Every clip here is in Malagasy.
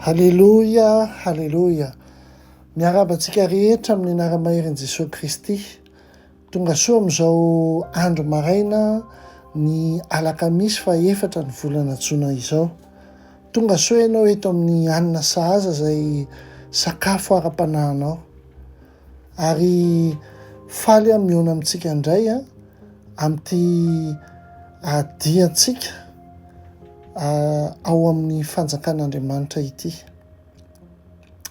Haleloia, haleloia. Miarahaba antsika rehetra amin'ny anara-maherin'i Jesoa Kristy. Tonga soa amin'izao andro maraina ny alakamisy faha efatra ny volana jona izao. Tonga soa ianao eto amin'ny hanina sahaza izay sakafo ara-panahinao. Ary faly aho mihaona amintsika indray amin'ity diantsika ao amin'ny fanjakan'Andriamanitra ity.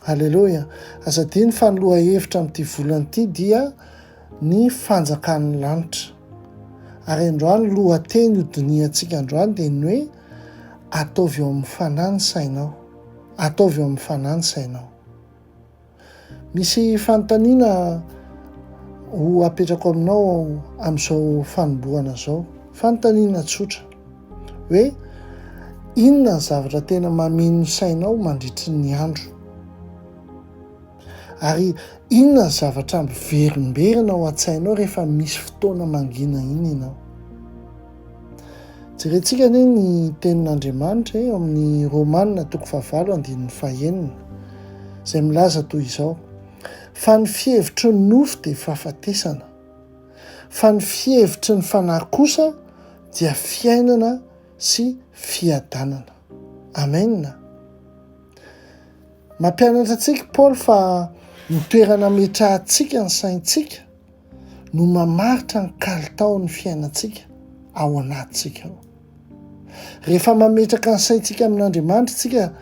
Aleloia! Aza adino fa ny lohahevitra amin'ity volana ity dia ny fanjakan'ny lanitra. Ary androany lohateny hodinihantsika androany dia ny hoe ataovy eo amin'ny fanahy ny sainao. Ataovy eo amin'ny fanahy ny sainao. Misy fanontaniana ho apetrako aminao amin'izao fanombohana izao. Fanontaniana tsotra hoe inona ny zavatra tena mameno ny sainao mandritry ny andro? Ary inona ny zavatra miverimberina ao an-tsainao rehefa misy fotoana mangina iny ianao? Jerentsika anie ny tenin'Andriamanitra eo amin'ny Romana toko fahavalo andininy fahenina, izay milaza toy izao, Fa ny fihevitry ny nofo dia fahafatesana, fa ny fihevitry ny fanahy kosa dia fiainana sy fiadanana. Amen. Mampianatra antsika Paoly fa ny toerana ametrahantsika ny saintsika no mamaritra ny kalitaon'ny fiainantsika ao anatintsika ao. Rehefa mametraka ny saintsika amin'Andriamanitra isika,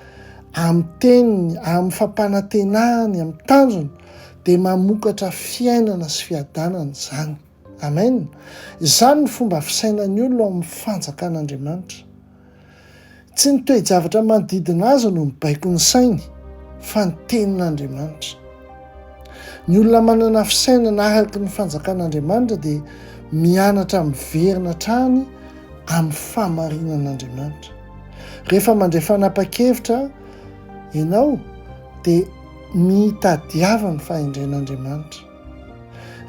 amin'ny teniny, amin'ny fampanantenany, amin'ny tanjony, dia mamokatra fiainana sy fiadanana izany. Amen. Izany ny fomba fisainan'ny olona ao amin'ny fanjakan'Andriamanitra. Tsy ny toe-javatra manodidina azy no mibaiko ny sainy, fa ny Tenin'Andriamanitra. Ny olona manana fisainana araka ny fanjakan'Andriamanitra dia mianatra miverina hatrany amin'ny fahamarinan'Andriamanitra. Rehefa mandray fanapa-kevitra ianao dia mitadiava ny fahendren'Andriamanitra.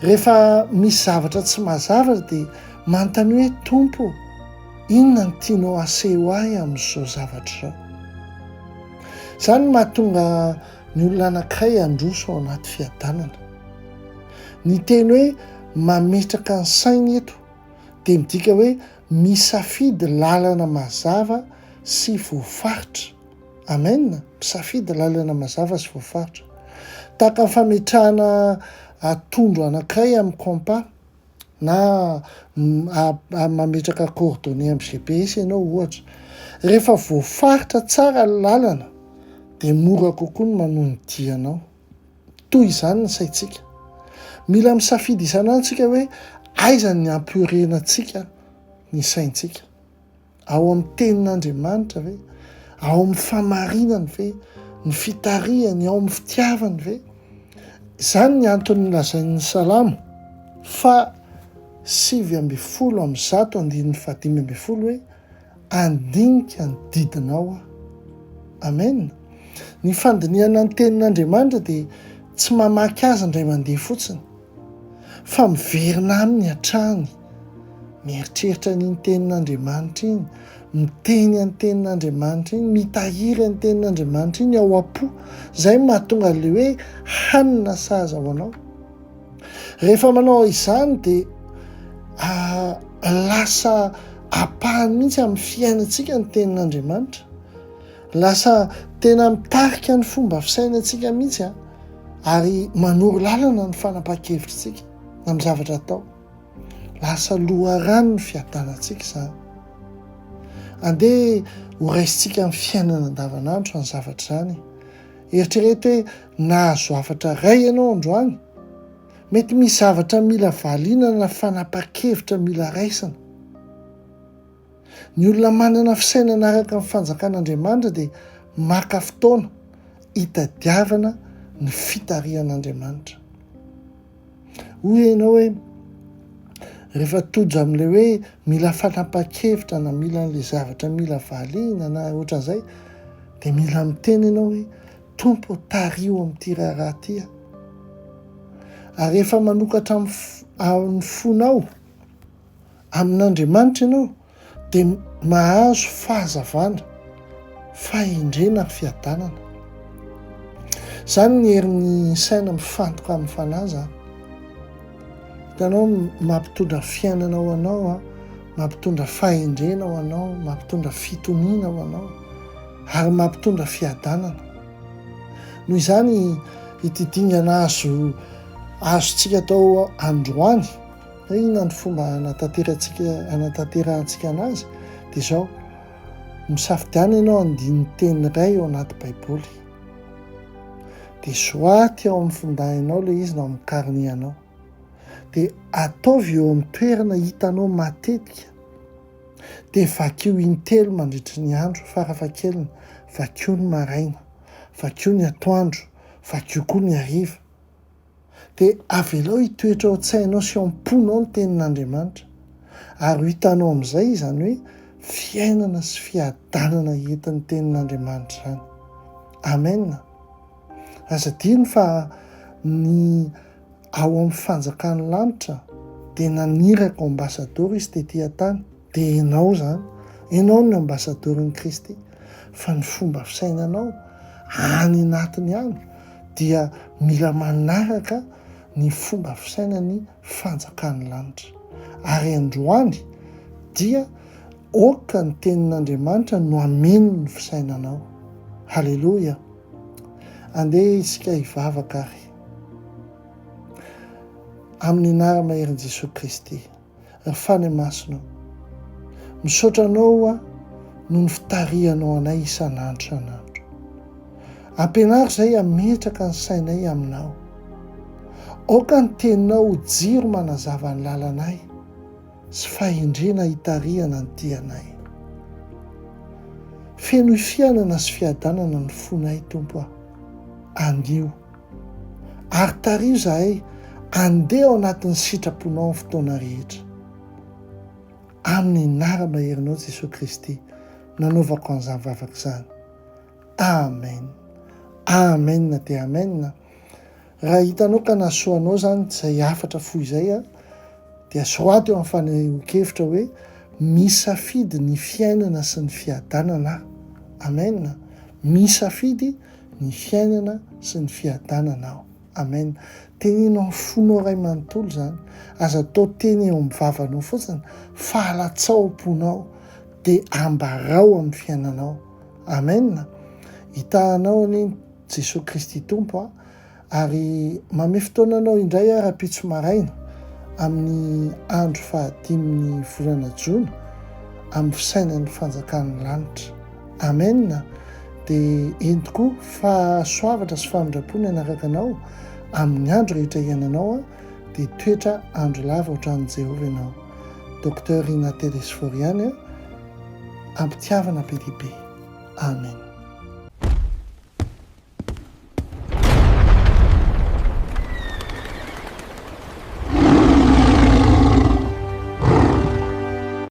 Rehefa misy zavatra tsy mazava dia manontania hoe Tompo ô, inona no tianao haseho ahy amin'izao zavatra izao? Izany no mahatonga ny olona anankiray handroso ao anaty fiadanana. Ny teny hoe mametraka ny sainy eto dia midika hoe misafidy lalana mazava sy voafaritra. Amen! Misafidy lalana mazava sy voafaritra. Tahaka ny fametrahana tondro anankiray amin'ny compas na mametraka coordonnées amin'ny GPS ianao ohatra. Rehefa voafaritra tsara ny lalana dia mora kokoa ny manohy ny dianao. Toy izany ny saintsika. Mila misafidy isan'andro isika hoe aiza ny hampiorenantsika ny saintsika. Ao amin'ny Tenin'Andriamanitra ve? Ao amin'ny famarinany ve? Ny fitarihany ao amin'ny fitiavany ve? Izany ny antony nolazain'ny Salamo fa 119 andininy fahadimy ambin'ny folo hoe andinika ny didinao aho. Amen. Ny fandinihana ny Tenin'Andriamanitra dia tsy mamaky azy indray mandeha fotsiny. Fa miverina aminy hatrany, mieritreritra an'iny tenin'Andriamanitra iny, miteny an'ny tenin'Andriamanitra iny, mitahiry an'ny tenin'Andriamanitra iny ao am-po. Izay no mahatonga an'ilay hoe hanina sahaza ho anao. Rehefa manao izany dia ah, lasa ampahany mihitsy amin'ny fiainantsika ny tenin'Andriamanitra. Lasa tena mitarika ny fomba fisainantsika mihitsy an, ary manoro lalana ny fanapahan-kevitritsika amin'ny zavatra atao. Lasa loharanon'ny fiadanantsika izany. Andeha ho raisintsika amin'ny fiainana andavanandro izany zavatra izany. Eritrereto hoe nahazo hafatra iray ianao androany. Mety misy zavatra mila valiana na fanapahan-kevitra mila raisina. Ny olona manana fisainana araka ny fanjakan'Andriamanitra dia maka fotoana hitadiavana ny fitarihan'Andriamanitra. Hoy ianao hoe rehefa tojo amin'ilay hoe mila fanapahan-kevitra na mila an'ilay zavatra mila valiana na ohatran'izay dia mila miteny ianao hoe Tompo tariho amin'ity raharaha ity aho. Ary rehefa manokatra amin'ny fonao Amin'Andriamanitra ianao dia mahazo fahazavana, fahendrena ary fiadanana. Izany ny herin'ny saina mifantoka amin'ny fanahy izany. Hitanao, mampitondra fiainana ho anao, mampitondra fahendrena ho anao, mampitondra fitoniana ho anao, ary mampitondra fiadanana. Noho izany, ity dingana azo azontsika atao androany, hoe inona ny fomba hanatanteratsika hanatanterahantsika anazy, dia izao, misafidiana ianao andinin-teny iray ao anaty Baiboly. Dia soaty ao amin'ny findainao ilay izy na ao amin'ny karnianao. Dia ataovy eo amin'ny toerana hitanao matetika. Dia vakio intelo mandritry ny andro, farafahakeliny, vakio ny maraina, vakio ny atoandro, vakio koa ny hariva. Dia avelao hitoetra ao an-tsainao sy ao am-ponao ny Tenin'Andriamanitra, ary ho hitanao amin'izay izany hoe fiainana sy fiadanana entin'ny Tenin'Andriamanitra izany. Amen! Aza adino fa ny ao amin'ny fanjakan'ny lanitra dia naniraka ambasadoro izy tety an-tany, dia ianao izany, ianao no ambasadoron'i Kristy, fa ny fomba fisainanao any anatiny any dia mila manaraka ny fomba fisainan'ny fanjakan'ny lanitra. Ary androany dia aoka ny tenin'Andriamanitra no hameno ny fisainanao. Haleloia! Andeha isika hivavaka ary. Amin'ny anara-maherin'i Jesoa Kristy. Ry Fanahy Masina ô, misaotra Anao aho noho ny fitarihanao anay isan'andro isan'andro. Ampianaro izahay hametraka ny sainay Aminao. Aoka ny Teninao ho jiro manazava ny lalanay sy fahendrena hitarihana ny dianay. Fenoy fiainana sy fiadanana ny fonay, Tompo a, anio. Ary tariho izahay handeha ao anatin'ny sitraponao amin'ny fotoana rehetra. Amin'ny anara-maherinao Jesoa Kristy nanaovako an'izany vavaka izany. Amen. Amen dia amen. Raha hitanao ka nahasoa anao izany izay hafatra fohy izay a, dia soraty eo amin'ny fanehoan-kevitra hoe misafidy ny fiainana sy ny fiadanana aho. Amen. Misafidy ny fiainana sy ny fiadanana aho. Amen. Teneno amin'ny fonao iray manontolo izany. Aza atao teny eo amin'ny vavanao fotsiny fa alatsao am-ponao dia ambarao amin'ny fiainanao. Amen. Hitahanao anie Jesoa Kristy Tompo a. Ary mamehy fotoana anao indray aho rahampitso maraina amin'ny andro fahadimin'ny volana jona amin'ny fisainan'ny fanjakan'ny lanitra. Amen! Dia eny tokoa, fahasoavatra sy famindram-po ny hanaraka anao amin'ny andro rehetra iainanao dia toetra andro lava ohatran'i Jehovah ianao. Docteur Rina Telesphore ihany, am-pitiavana be dia be. Amen.